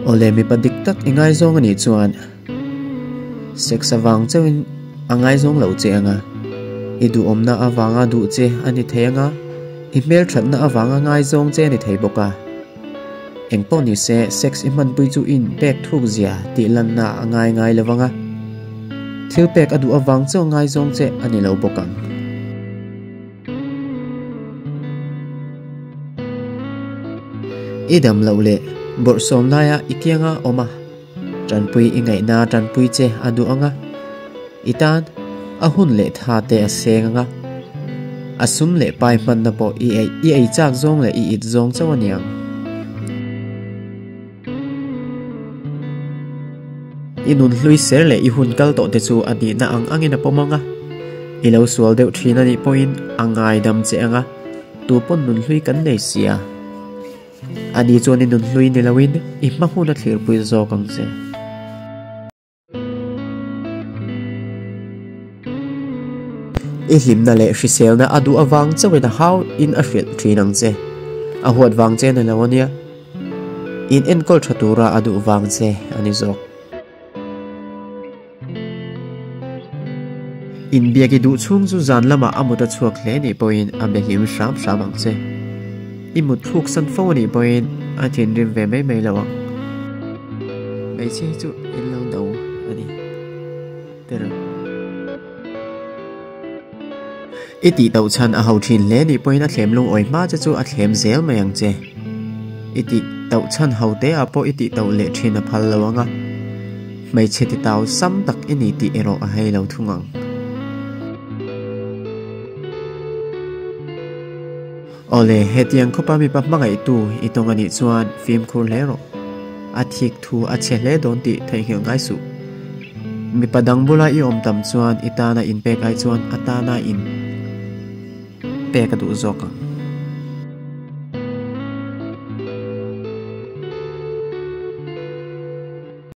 Awle mipa dik tak i ngaizawng a nih chuan sex avang chauhin a ngaizawng lo che anga, i duhawmna avanga duh che a ni thei anga, i hmelthatna avanga ngaizawng che a ni thei bawk a. Engpawh ni se sex i hmanpui chu i inpek thuk zia tih lanna a ngai ngai lo vang a, thil pek a duh avang chauh ngaizawng che a ni lo bawk ang. I dam loh leh bawrhsawm laia i kianga awm a, tanpui i ngaihna tanpui che a duh ang a, i tan a hun leh tha te a seng ang a, a sum leh pai hmanna pawh i ei i ei chak zawng leh i it zawng chauh a ni ang. I nun hlui ser leh i hun kal tawh te chu a nihna ang angin a pawm ang a, i lo sual deuh thin a nih pawhin a ngaidam che ang a, tu pawn nun hlui kan nei sia. Ani chuan i nun hlui ni loin i hma hun a thlirpui zawk ang che. I hlimna leh hriselna a duh avang chauhin a hau in a hrilh thin ang che. A huat vang che ni lo ania. In enkawl tha tura a duh vang che a ni zawk. Inbiak i duh chhung chu zan lamah a mut a chhuak hle nih pawhin a be hlim hram hram ang che. I mut thluk san fo anih pawhin a thinrim ve mai mai lo ang. Hmeichhia hi chu in lo no a ni ber. I tih tauh chhan a ho thin hle nih pawhin a thlem lungawi hma che chu a thlem zel mai ang che. I tih tauh chhan ho te ah pawh i tih tauh leh thin a phal lo ang a, hmeichhe ti tau sam tak i ni tih erawh a hei lo thung ang. Awle, hetiang khawpa mipa hmangaihtu i tawng a nih chuan fimkhur hle rawh. A thik thu a chhe hle dawn tih theihnghilh ngai suh. Mipa dang bula i awm tam chuan i tana inpek ai chuan a tana in pek a duh zawk ang.